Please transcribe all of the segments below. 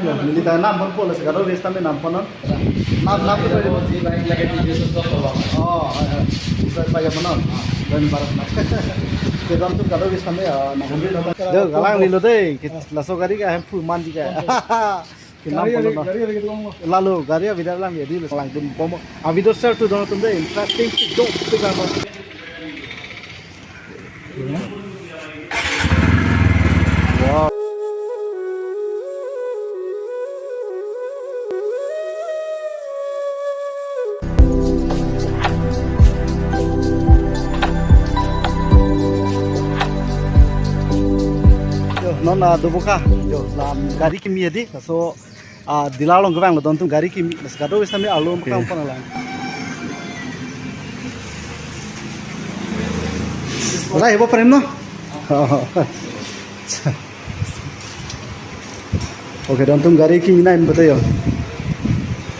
মিলি তাৰ নাম পল আছে গাড়ী ৰেষ্ট আমি নাম পন নাম নামটো কৈ দিব। যি বাইক লাগে টিভিএছৰ চব পাবা। অঁ, হয় হয়, নিশ্চয় পাই যাব ন। ধন্যবাদ আপোনাক। কেইজনটো গাড়ী ৰেষ্ট আমি galang lilo deh, langsung gari ka fu mandi ka. নাম পন lalu gari abida lang ya di lang dum bom abido sir tu dono tum de interesting do tu kan. Wow. Non doboka jo la gari ki mi adi so dilalong ke bang lo don tum gari ki mi gado wis tami alu makang pon lang. ওলাই আহিব পাৰিম ন? Okay, Don তুম গাড়ী কি মিনাই বতাই।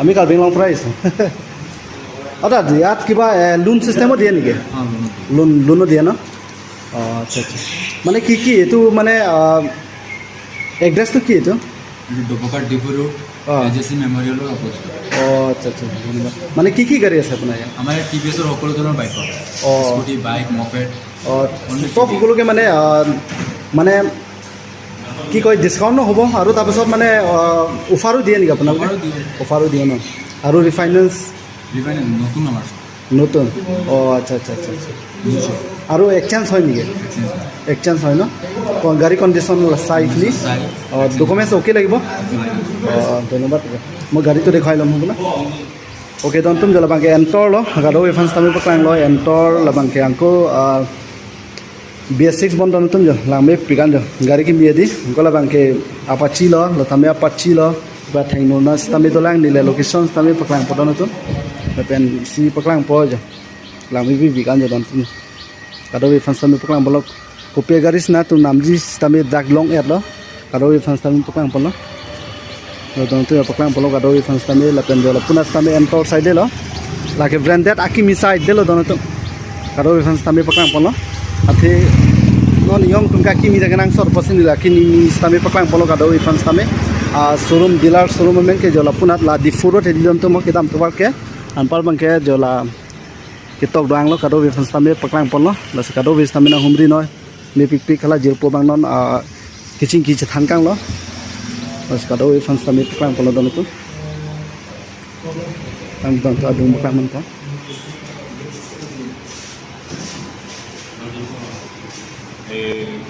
আমি কাৰ্বি আংলং পৰা আহিছোঁ। দাদা, ইয়াত কিবা লোন চিষ্টেমো দিয়ে নেকি? লোন, লোনো দিয়ে ন? অঁ, আচ্ছা আচ্ছা। মানে কি কি এইটো, মানে এড্ৰেছটো কি এইটো? ডবকাৰ ডিফু ৰোড। অঁ। এজেচি মেমৰিয়েলৰ অপজিট। অঁ, আচ্ছা আচ্ছা, ধন্যবাদ। মানে কি কি গাড়ী আছে আপোনাৰ ইয়াত? আমাৰ ইয়াত টিভিএছৰ সকলো ধৰণৰ বাইক পাব। Scooty, bike, moped. অঁ, চব সকলোকে মানে মানে কি কয়, ডিছকাউণ্টো হ'ব আৰু তাৰপিছত মানে অফাৰো দিয়ে নেকি আপোনালোকে? অফাৰো দিয়ে। অফাৰো দিয়ে ন? আৰু ৰিফাইনেন্স? ৰিফাইনেন্স নতুন আমাৰ। নতুন, অঁ, আচ্ছা আচ্ছা আচ্ছা আচ্ছা। আৰু এক্সচেঞ্জ হয় নেকি? এক্সচেঞ্জ। এক্সচেঞ্জ হয় ন? গাড়ী কণ্ডিশ্যন চাই কিনি। চাই। অঁ, ডকুমেণ্টছ অ'কে লাগিব। অঁ, ধন্যবাদ। মই গাড়ীটো দেখুৱাই ল'ম হ'ব। অ'কে, দন তুম labang ke entor lo gado ifans tami paklang lo entor labang ke angko BS6 bon don tum jo lang me pikan jo gari ki mi adi ko labang ke Apache lo lo tami Apache lo ba thengno na tami dolang ni le location tami paklang podon tum pen si paklang po jo lang me bi pikan jo don tum gado ifans tami paklang bolok kopia gari sna tum namji tami dak long et lo gado ifans tami paklang polo lo don tu paklang polo gado ifans tami la pen jo la punas tami entor side lo lake branded akimi side de lo don tu gado ifans tami paklang polo athe non yong tum ka kimi jaga nang sor pasin la kini mi stame paklang polo gado ifans tame a showroom dealer showroom men ke jola punat la di furo the didon to mo ke dam to ke anpal bang ke jola ke tok dang lo kado ifans tame paklang polo la se kado ifans tame na humri noy me pik pik khala jil po bang non a kiching ki than kang lo la se kado ifans tame paklang polo don tu ang don to adung paklang man ka.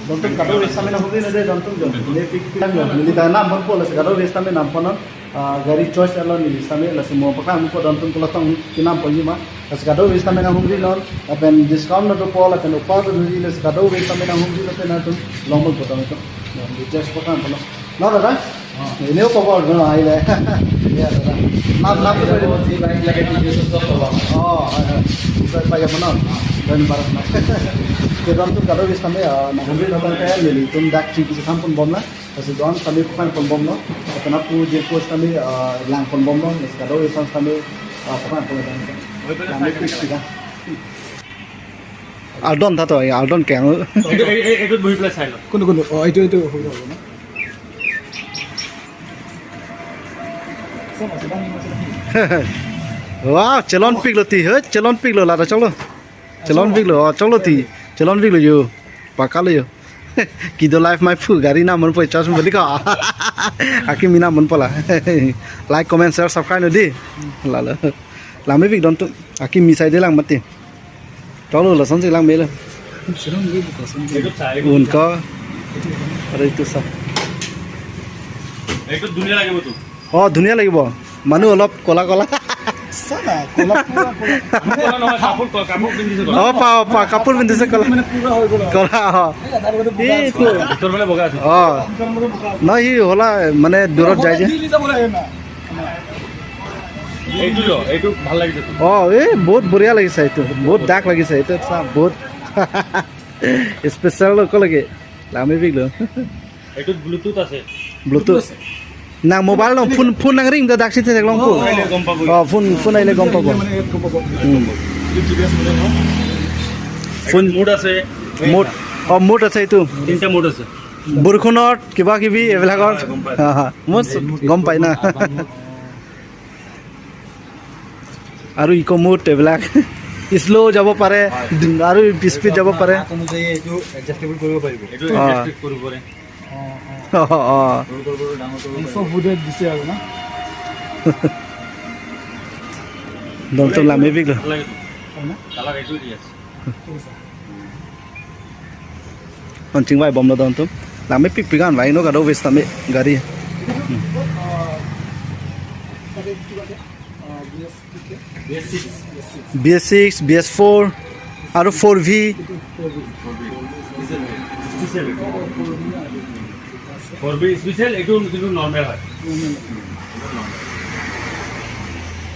Dontum kado restame na humri na de dontum jo me pik pik jo mili ta nam pon pol se kado restame nam pon gari choice alon ni restame la se mo paklang po dontum ko tong ki nam pon ma se kado restame na humri non apen discount na to pol apen offer do ri le se kado restame na humri na na tum longmol po to details paklang pon ন দাদা। এনেও ক'ব আৰু ন আহিলে দাদা নাম নামটো কৈ দিব। যি বাইক লাগে টিভিএছৰ চব পাবা। অঁ, হয় হয়, নিশ্চয় পাই যাব ন। ধন্যবাদ আপোনাক। কেইজনটো গাদৰ বিস্তামে নাহমৰি নতনকে মিলি তুম ডাক ঠিক কিছু খাম pon bom la kasi don sami phan pon bom no apna pu je ko sami lang pon bom no gado ifan sami phan pon bom আমি পিক আলডন থাতো আলডন কেং। এইটোত বহি পেলাই চাই ল। কোনটো কোনটো? অঁ, এইটো এইটো সুবিধা হ'ব ন? Wow, chelon pik lo ti he, chelon pik lo la da cholo. Chelon pik lo, cholo ti. Chelon pik lo yo. Paka lo yo. কি do life my fu gari na mon poi chas boli ka. Aki mina mon pola. Like, comment, share, subscribe no di. La la. Lang me pik don tu. Aki mi sai de lang mati. Cholo la son lang me lo. এইটোত চাই। Un ko. আৰে এইটো চা। এইটোত ধুনীয়া লাগিব তোক। অ, ধুনীয়া লাগিব। মানুহ অলপ কলা কলা। কলা নহয়, কাপোৰ কাপোৰ পিন্ধিছে কলা। অ, পা পা কাপোৰ পিন্ধিছে কলা কলা। অ, এইটো। ভিতৰ ফালে বগা আছে। অ, নহয়, সি হ'লা মানে দূৰত যায় যে। এইটো ল, এইটো ভাল লাগিছে তোক। অ, এই বহুত বঢ়িয়া লাগিছে এইটো, বহুত ডাক লাগিছে এইটো চা, বহুত স্পেচিয়েল লাগে লামি বিগলো। এইটোত ব্লুটুথ আছে। ব্লুটুথ না মোবাইল ন ফোন ফোন নাং ring দা ডাকছি থাকলং ফোন। আহিলে গম পাব। অ, ফোন ফোন আহিলে গম পাব। ফোন মুড আছে। মোড, অ, মোড আছে এইটো। তিনিটা মুড আছে। বৰষুণত কিবা কিবি এইবিলাকৰ। মই গম পাই না। আৰু ইক'মোড এইবিলাক স্ল' যাব পাৰে আৰু স্পীড যাব পাৰে। দমটো লামে বিগল চিংবাই বম দমটো লামে পিক পিকান ভাই নো গাড়ো বেশ তামে গাড়ি। BS6, BS4 আৰু 4V। 4V special, এইটো কিন্তু নৰ্মেল হয়।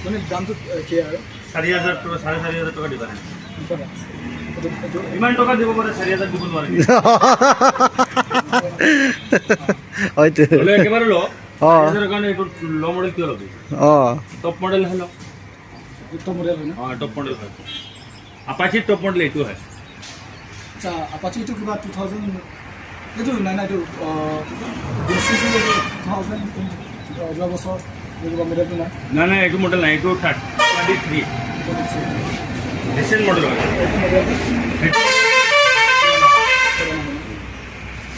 মানে দামটো কি আৰু? 4000 টকা, 4500 টকা ডিফাৰেঞ্চ। ইমান টকা দিব পাৰে, 4000 দিব নোৱাৰে। হয়তো একেবাৰে ল। 4000 কাৰণে এইটো ল মডেল কিয় ল'বি? টপ মডেল হয়, ল। টপ মডেল হয় না? অঁ, টপ মডেল হয়। আপাচিৰ টপ মডেল এইটো হয়। আচ্ছা, আপাচিটো কিবা 2000 এইটো নাই নাই, এইটো 2000 যোৱা বছৰ কিবা মডেলটো নাই? নাই নাই, এইটো মডেল নাই, এইটো 23 ৰিচেণ্ট মডেল হয়।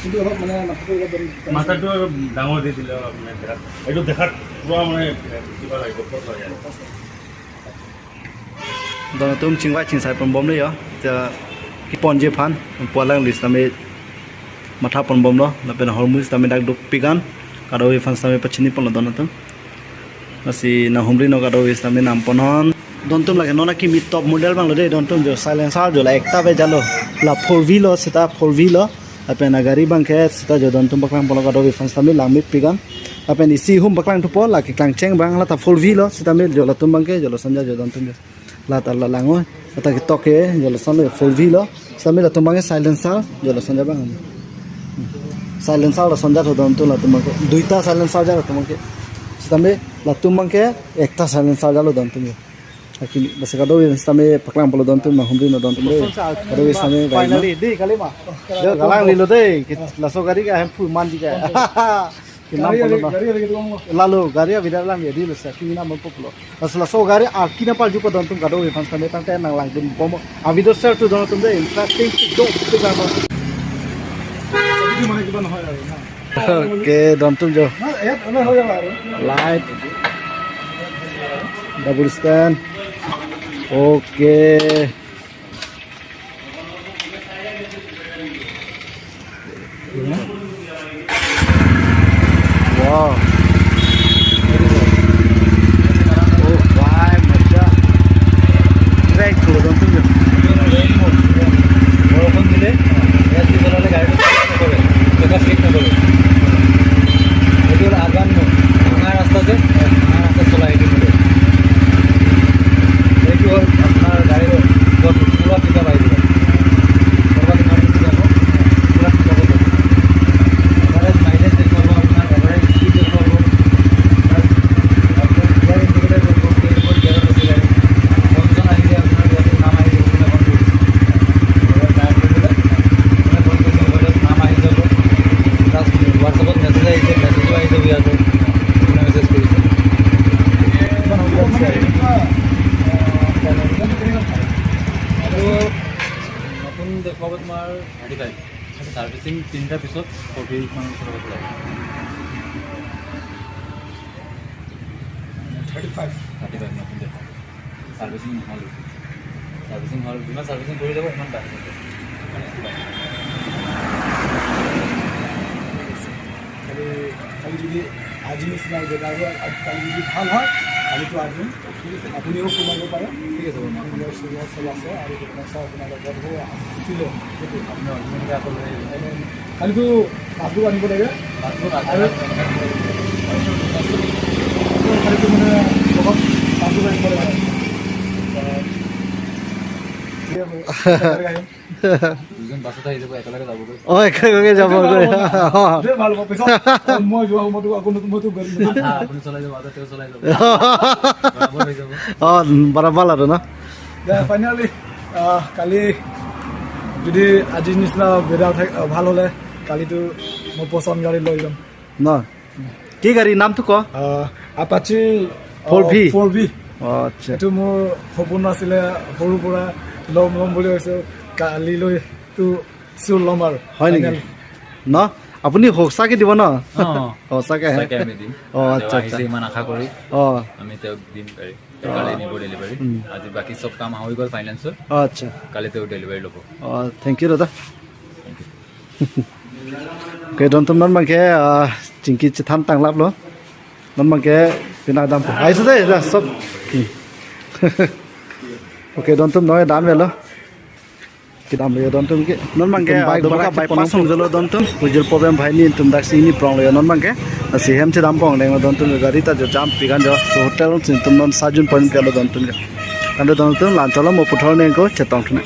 কিন্তু অলপ মানে মাথাটো অলপ মাথাটো অলপ ডাঙৰ দি দিলে অলপ, মানে দেখাত এইটো দেখাত পুৰা মানে কিবা লাগিব লাগে। Dona tum chingwai chingsai pon bom le yo ta ki pon je phan polang list tame matha pon bom lo la pen hormus tame dak duk pigan karo we phan tame pachini pon lo dona tum asi na humri no karo we tame nam pon hon don tum lage nona ki mi top model bang lo de don tum jo silencer jo la ekta be jalo la 4V lo sita 4V lo la pen gari bang ke sita jo don tum baklang pon lo karo we phan tame lang mi pigan la pen isi hum baklang tu po la ki klang cheng bang la ta 4V lo sita me jo la tum bang ke jo la sanja jo don tum jo la ta la lango ta ki toke jo la san 4V lo sita me la tum bang ke silencer jo la sanja bang silencer la sanja to don tum la tum bang ke duita silencer ja la tum bang ke sita me la tum bang ke ekta silencer ja lo don tum jo akini bas ka do sita me paklang polo don tum ma humri no don tum de ka do sita me finally de kalima jo galang lilo de la so gari ka hem fu man di ka ki nam polo lalu gari abida lang ya di lo sa ki nam polo bas la so gari a kina pal ju ko don tum ka do fan sa me tang te nang lang dum bom avido sir tu don tum de interesting do tu ga মানে কিবা নহয় আৰু না। Okay don tum jo ইয়াত হৈ যাব আৰু light double stand okay. Wow. Oh, bhai maja. Right kholo don tum jo. বৰষুণ দিলে ইয়াত দি চলালে গাড়ীটো নকৰে, জেগা শ্লিপ নকৰে। এইটো হ'ল আৰবান মোড, ভাঙা ৰাস্তা যে, ভাঙা ৰাস্তা চলাই এইটো মোডত। এইটো হ'ল আপোনাৰ গাড়ীৰ পূৰা পিক আপ আহি যাব, ক'ৰবাত ইমাৰ্জেঞ্চি যাব, পূৰা পিক আপত যাব। এভাৰেজ মাইলেজ দেখুৱাব আপোনাৰ, এভাৰেজ স্পীড দেখুৱাব, প্লাছ আপোনাৰ গিয়াৰ ইণ্ডিকেটৰ কৰিব, কেইখন গিয়াৰত আছে গাড়ী, ফোন আহিলে আপোনাৰ ইয়াতে নাম আহি যাব, কোনে ফোন কৰিছে, মোবাইল ডায়েল কৰি পেলাই কোনে ফোন কৰিছে মোবাইলত নাম আহি যাব। প্লাছ হোৱাটছএপত মেছেজ আহিছে, মেছেজো আহি যাব ইয়াতে, কোনে মেছেজ কৰিছে। আৰু নতুন দেখুৱাব তোমাৰ 35, ছাৰ্ভিচিং 3টাৰ পিছত 40 মান চলাব লাগে। 35। 35 নতুন দেখুৱাব, ছাৰ্ভিচিং নহ'ল, ছাৰ্ভিচিং হ'ল, যিমান ছাৰ্ভিচিং কৰি যাব সিমান বাঢ়ি যাব। খালি কালি যদি আজি নিচিনা জেগা কালি যদি ভাল হয়, কালিতো আহিম। ঠিক আছে, আপুনিও সোমাব পাৰে। ঠিক আছে বাৰু, মই আপোনাৰ চব আছে আৰু দোকান চাওঁ আপোনাৰ লগত আছিলে। সেইটো আপুনি অৰিজিনেলকৈ আকৌ লৈ আহিব। কালিতো পাছবুক আনিব লাগে। পাছবুক আৰু কালিতো মানে লগত পাছবুক আনিব লাগে। দুজন বাছত আহি যাব, একেলগে যাবগৈ। অ, একেলগে যাব। ভাল হ'ব, পিছত মই যোৱা সময়তো আকৌ মইতো গাড়ী আধা আপুনি চলাই যাব, আধা তেওঁ চলাই যাব, বৰাবৰ হৈ যাব। অ, বৰাবৰ আৰু ন। ফাইনেলি কালি যদি আজিৰ নিচিনা ৱেডাৰ ভাল হ'লে কালিতো মোৰ পচন্দ গাড়ী লৈ যাম। ন কি গাড়ী, নামটো ক। Apache. 4V। 4V। অঁ, আচ্ছা। এইটো মোৰ সপোন আছিলে সৰুৰ পৰা, ল'ম ল'ম বুলি ভাবিছোঁ, কালিলৈতো চিয়'ৰ ল'ম আৰু। হয় নেকি? Final। ন আপুনি সঁচাকে দিব ন? সঁচাকে হে? সঁচাকে আমি দিম। অঁ, আচ্ছা। তেওঁ আচ্ছা। আহিছে ইমান আশা কৰি। আমি তেওঁক দিম গাড়ী। তেওঁ কালি নিব ডেলিভাৰী। আজি বাকী চব কাম হৈ গ'ল ফাইনেন্সৰ। অঁ, আচ্ছা। কালি তেওঁ ডেলিভাৰী ল'ব। অঁ, thank U দাদা। Okay, don tum non bangke chingki chithan tanglap lo non bangke pina dam aisa de da sab. Okay, don tum noy dam velo ki dam le don tum ke non bangke bike bara bypass hong jelo don tum ujur problem bhai ni tum dak sini prong le non bangke si hem che dam pong le don tum gari ta jo jam pigan jo so hotel chin tum non sajun point ke lo don tum ke ando don tum lan chalo mo puthor ne ko chetong thuna.